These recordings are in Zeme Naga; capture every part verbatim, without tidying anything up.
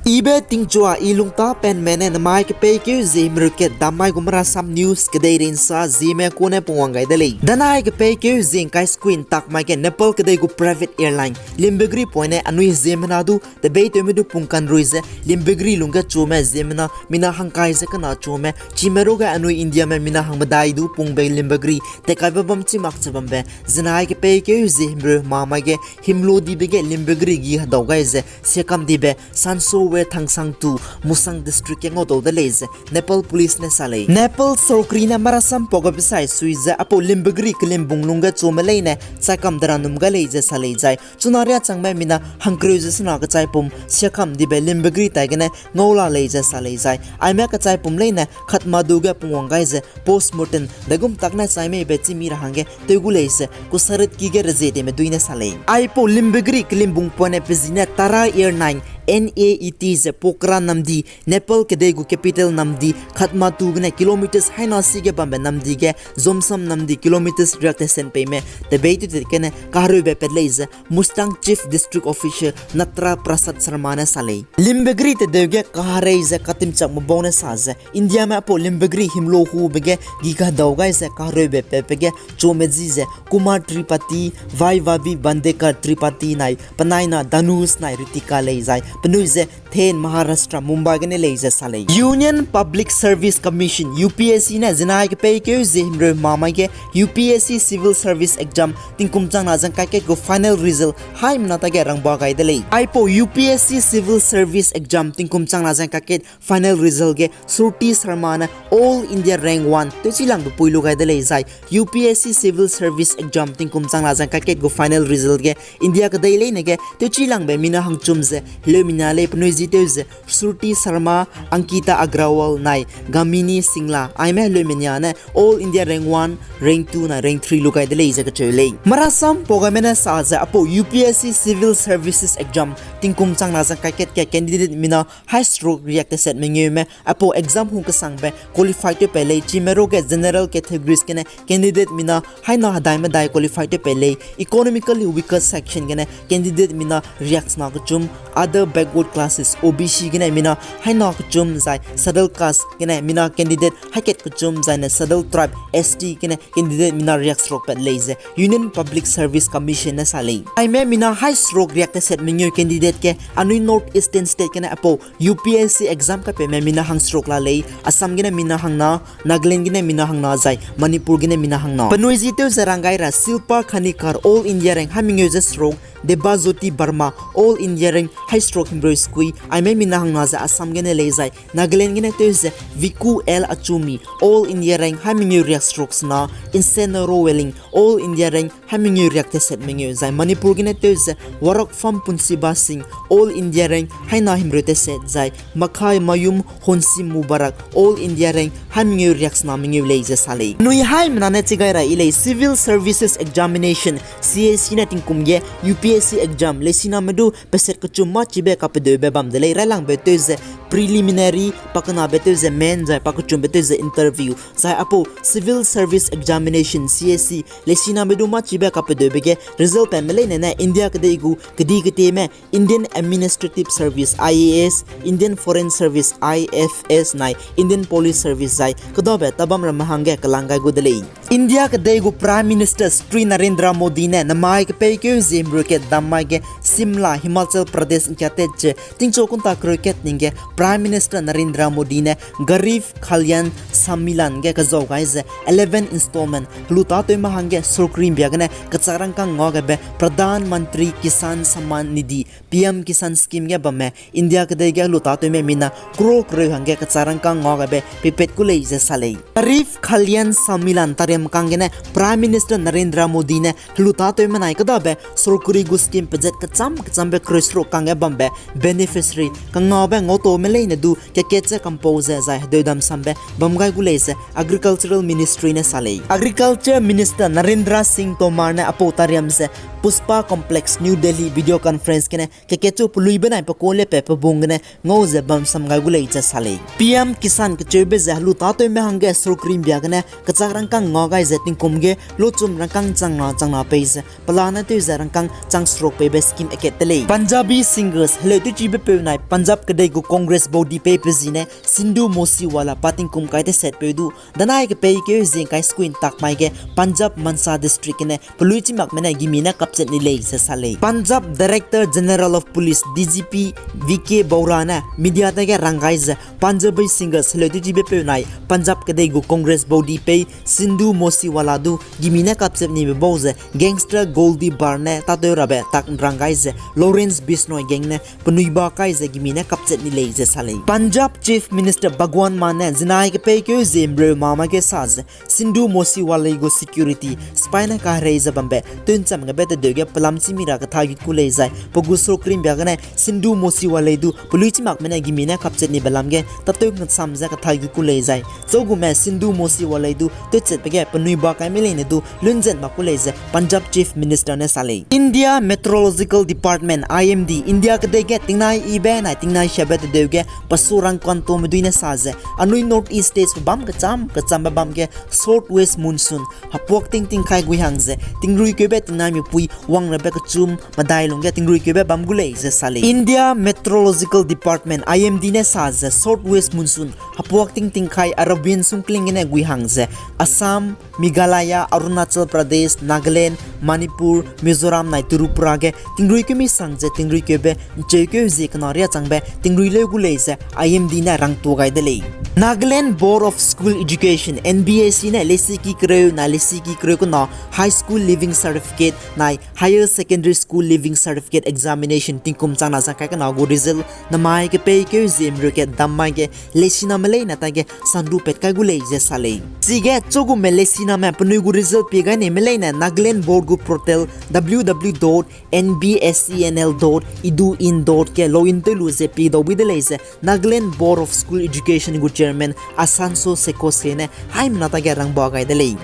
Ibe tingchua i lungtapenme ne namai kepeikeu zie himreu kat dammai gu Marasam News kedei rinsa zieme kune pungwang gai de lei. Danai kepeikeu zie ngkai squin takmai ge Nepal kedei gu private airline Limbagri poine anui ziemmena du tebeitewme du pungkanrui ze Limbagri lungge chume ziemmena mina hangkai ze kena chume chime ruge anui Indiame mina hangmedai du pungbe Limbagri tekaibe bam chi mak che bambe zinai kepeikeu zie himreu mamai ge himlo dibe ge Limbagri gi hedau gai ze siakam dibe Sanso we Thangsang tu Musang district ge ngaudau de lei ze Nepal police ne sa lei. Nepal sorkari ne Marasam pau gabe sai sui ze apau Limbagri kelimbung lungge chume leine chaikam deranum gai lei ze sa lei zai chuna riachangme mina hangkereu ze sena kechaipum siakam dibe Limbagri tai gene ngau la lei ze sa lei zai aime kechaipum leine Kathmandu ge pungwang gai ze postmortem degum tak ne chai meibe chîmi ra hangge tew gu lei ze kusaritki ge rezie tewme dui ne sa lei. Aipau Limbagri kelimbung poine pe zi ne Tara Air Nine, N A E T ze Pokhara namdi, Nepal kedei gu capital namdi Kathmandu gene kilometers haina si ge bambe namdi ge Zomsam namdi kilometers riak tesen peime tebeitew tet gene kahereube pat lei ze Mustang Chief District Officer Natra Prasad Sharma ne sa lei. Limbagri tedeu ge kaherei ze katimchakme bau ne sa ze Indiame apau Limbagri himlo hube ge gi kahedau gai ze kahereube patbe ge chume ji ze Kumar Tripathi, Vaibhavi Bandekar Tripathi nai penai na Dhanush nai Ritika lei zai penui ze Then Maharashtra Mumbai gene lei ze sa lei. Union Public Service Commission, U P S C ne zinai kepeikeu zie himreu mamai ge U P S C Civil Service Exam tingkum chang na zeng kaket gu final result haimena ta ge rangba gai de lei. Aipau U P S C Civil Service Exam tingkum chang na zeng kaket final result ge Shruti Sharma ne All India Rank one tewchilangbe pui lu gai de lei zai U P S C Civil Service Exam tingkum chang na zeng kaket gu final result ge India kedei leine ge tewchilangbe mina hangchum ze heleumina lei penui zi tew ze Shruti Sharma, Ankita Agrawal nai Gamini Singla aime heleumenia ne All India Rank one, Rank two nai Rank three lu gai de lei ze kacheu lei. Marasam pau gaime ne sa ze apau U P S C Civil Services Exam tingkum chang na zeng kaket ge candidate mina hai seruk riak teset mengeume apau exam hung kesangbe qualify tew pei lei chime ruge general categories gene candidate mina haina hedai medai qualify tew pei lei, economically weaker section gene candidate mina riak sena kechum, other backward classes, O B C gene mina haina kechum zai schedule caste gene mina candidate haikat kechum zaine schedule tribe, S T gene candidate mina riak seruk pat lei ze Union Public Service Commission ne sa lei. Aime mina hai seruk riak teset mengeu candidate ge anui North Eastern State gene apau U P S C exam kapeime mina hang seruk la lei, Assam gene mina hangna, Nagaland gene mina hangna zai Manipur gene mina hangna. Penui zi tew ze ranggai ra Shilpa Khanitkar All India Rank hai mengeu ze seruk, Debajyoti Barma All India Rank hai seruk himreu sekui aime mina hangna ze Assam gene lei zai Nagaland gene tew ze Viku L Achumi All India Rank hai mengeu riak seruk sena, Insenoro Welling All India Rank hai mengeu riak teset mengeu zai Manipur gene tew ze Warokfam Punsiba Singh All India Rank haina himreu teset zai Makhaimayum Honsi Mubarak All India Rank hai mengeu riak sena mengeu lei ze sa lei. Nui haimena ne chigai ra i lei Civil Services Examination, C S C ne tingkum ge U P S C exam leisiname du peset kechum mâ chibe kapedeube bam de lei railangbe tew ze preliminary, pakenabe tew ze main zai pakechumbe tew ze interview zai apau Civil Service Examination, C S C leisiname du mâ chibe kapedeube ge result patme leine ne India kedei gu kedi ketieme Indian Administrative Service, I A S, Indian Foreign Service, I F S nai Indian Police Service zai kedabe tabam ramme hangge kelang gai gu de lei. India kedei gu Prime Minister Shri Narendra Modi ne namai kepeikeu zie himreu kat dammai ge Shimla, Himachal Pradesh ngkiatet ze tingchu kunta kereu kat ning ge Prime Minister Narendra Modi ne Garib Kalyan Sammilan ge kezau gai ze eleven installment helu tâtewme hangge sorkari mbia gene kechak rangkâng ngau gaibe Pradhan Mantri Kisan Samman Nidhi, P M Kisan Scheme ge bamme India kedei ge helu tâtewme mina crore kereu hangge kechak rangkâng ngau gaibe peipat gu lei ze sa lei. Garib Kalyan Sammilan tariam kang gene Prime Minister Narendra Modi ne helu tâtewme nai kedabe sorkari gu scheme pezat kecham kechambe kereu seruk kangge bambe beneficiary kangaube ngautaume leine du kakat ze kampau ze zai hedeudam sambe bam gai gu lei ze Agricultural Ministry ne sa lei. Agriculture Minister Narendra Singh Tomar ne apau tariam ze Pushpa Complex, New Delhi video conference gene kekechu peluibe nai pe kole pe pebung gene ngau ze bam sam gai gu lei ze sa lei. PM Kisan kecheube ze helu tâtewme hangge sorkari ’mbia gene kechak rangkâng nga gai ze tingkum ge lochum rangkâng chang na chang na pei ze pelane tew ze rangkâng chang seruk peibe scheme akat de lei. Punjabi singers heleu tewchibe peu nai Punjab kedei gu Congress body pei pe zi ne Sidhu Moosewala pa tingkum kai teset peu du, danai kepeikeu zie ’ngkai sekuin tak mai ge Punjab Mansa District gene peluichimakme ne gimi ne kapchat ni lei ze sa lei. Punjab Director General of Police, DGP, V K Bora ne media dage rang gai ze Punjabi singers heleu tewchibe peu nai Punjab kedei gu Congress body pei Sidhu Moosewala du gimi ne kapchat nibe bau ze gangster Goldie Bar ne tâtew rabe tak ’nrang gai ze Lawrence Bishnoi gang ne penui ba kai ze gimi ne kapchat ni lei ze sa lei. Punjab Chief Minister Bhagwant Mann ne zinai kepeikeu zie ’mreu mama ge sa ze Sidhu Moosewala gu security sipai ne kaherei ze bambe tew ’ncham gebe tedeu ge pelam chîmi ra kathai gut ku lei zai pe gu sorkari ’mbia gene Sidhu Moosewala du peluichimakme ne gimi ne kapchat nibe lam ge tâtew ’nsam ze kathai gut ku lei zai chaugume Sidhu Moosewala du tewchatbe ge penui ba kaime leine du lunzet mak ku lei ze Punjab Chief Minister ne sa lei. India Meteorological Department, I M D, India kedei ge tingnai yibe nai tingnai hiabe tedeu ge pesu rangkantume dui ne sa ze anui North East States pe bam kecham kechambe bam ge south west monsoon hepuak tingting kai gui hang ze tingruikeube tingnai mipui wang rabe kechum medai lungge tingruikeube bam gu lei ze sa lei. India Meteorological Department, I M D ne sa ze south west monsoon hepuak tingting kai Arabian sungkling gene gui hang ze Assam, Meghalaya, Arunachal Pradesh, Nagaland, Manipur, Mizoram nai Tripura ge tingrui kemi sang ze tingrui keube ’ncheukeu zie kena riâ changbe tingrui leu gu lei ze I M D ne rangtua gai de lei. Nagaland Board of School Education, N B S E ne lesiki kereu nai lesiki kereu kena High School Leaving Certificate nai Higher Secondary School Leaving Certificate Examination tingkum chang na zang kai kena gu result namai kepeikeu zie ’mreu kat dam mai ge lesiname leine tage sandu pat kai gu lei ze sa lei. Chige chaugume lesiname penui gu result pie gai neime leine Nagaland Board gu portal W W W dot N B S E N L dot E D U in dot K ge login tew lu ze pie dau bui de lei ze Nagaland Board of School Education gu chairman Asanso Sekose ne haimena tage rangba gai de lei.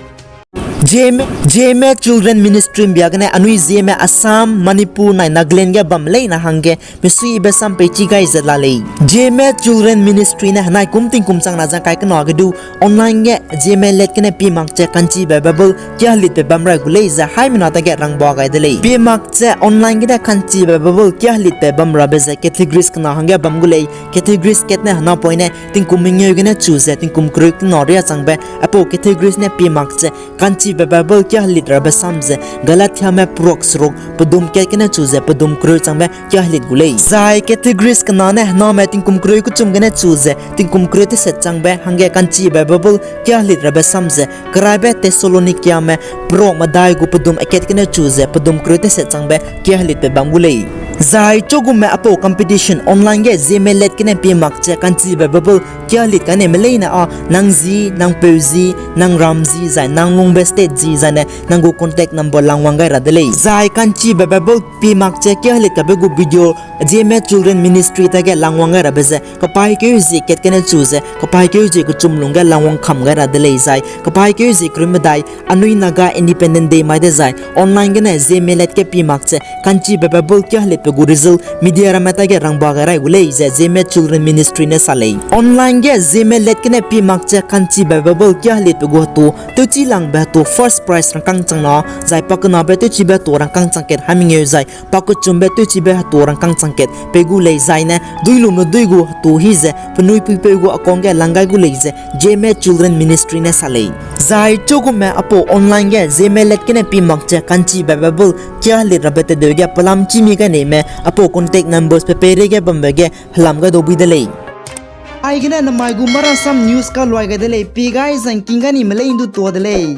Zeme, Zeme Children Ministry ’mbia gene anui Zeme Assam, Manipur nai Nagaland ge bam leine hangge misuibe sam peichi gai ze la lei. Zeme Children Ministry ne henai kum tingkum chang na zang kai kena ge du online ge Zeme let gene pie mak ze kanchibe Bible kia helitbe bam rai gu lei ze haimena tage rangba gai de lei. Pie mak ze online gene kanchibe Bible kia helitbe bam rabe ze categories kena hangge bam gu lei. Categories kat ne hena poine tingkum mengeu gene chu ze tingkum kereu kena riâ changbe aipau categories ne pie mak ze kanchibe Bible kia helit rabe sam ze Galatiame peruk seruk pedum kat gene chu ze pedum kereu changbe kia helit gu lei. Zai categories kena ne hename tingkum kereu kechum gene chu ze tingkum kereu teset changbe hangge kanchibe Bible kia helit rabe sam ze keraibe Thessalonikiame peruk medai gu pedum akat gene chu ze pedum kereu teset changbe kia helitbe bam gu lei. Zai chaugume aipau competition online ge Zeme let gene pie mak ze kanchibe Bible kia helit kaneime leine â nang zi, nang peu zi, nang ram zi, zai nang lungbe state zi, zai ne nang gu contact number langwang gai ra de lei. Zai kanchibe Bible pie mak ze kia helit kabe gu video Zeme Children Ministry tage langwang gai rabe ze kapaîkeu zie kat gene chu ze kapaîkeu zie kechum lungge langwang kam gai ra de lei zai kapaîkeu zie kereu medai anui Naga Independent Day mai dezai online gene Zeme let ge pie mak ze kanchibe Bible kia helitbe gu result media ramme tage rangba gai rai gu lei ze Zeme Children Ministry ne sa lei. Online ge Zeme let gene pie mak ze kanchibe Bible kia helitbe gu hetu tewchi langbe hetu first prize rangkâng chang na zai pakenabe tewchibe hetu rangkâng chang kat haimengeu zai pakechumbe tewchibe hetu rangkâng chang kat pei gu lei zai ne duilume dui gu hetu hi ze penui puipeu gu account ge lang gai gu lei ze Zeme Children Ministry ne sa lei. Zai chaugume aipau online ge Zeme let gene pie mak ze kanchibe Bible kia helit rabe tedeu ge pelam chîmi gai neime aipau contact numbers pe peireige bambe ge helam gai dau bui de lei. Aigene namai gu Marasam News kaluai gai de lei, pie gai zangking gai nime lei ndu tua de lei.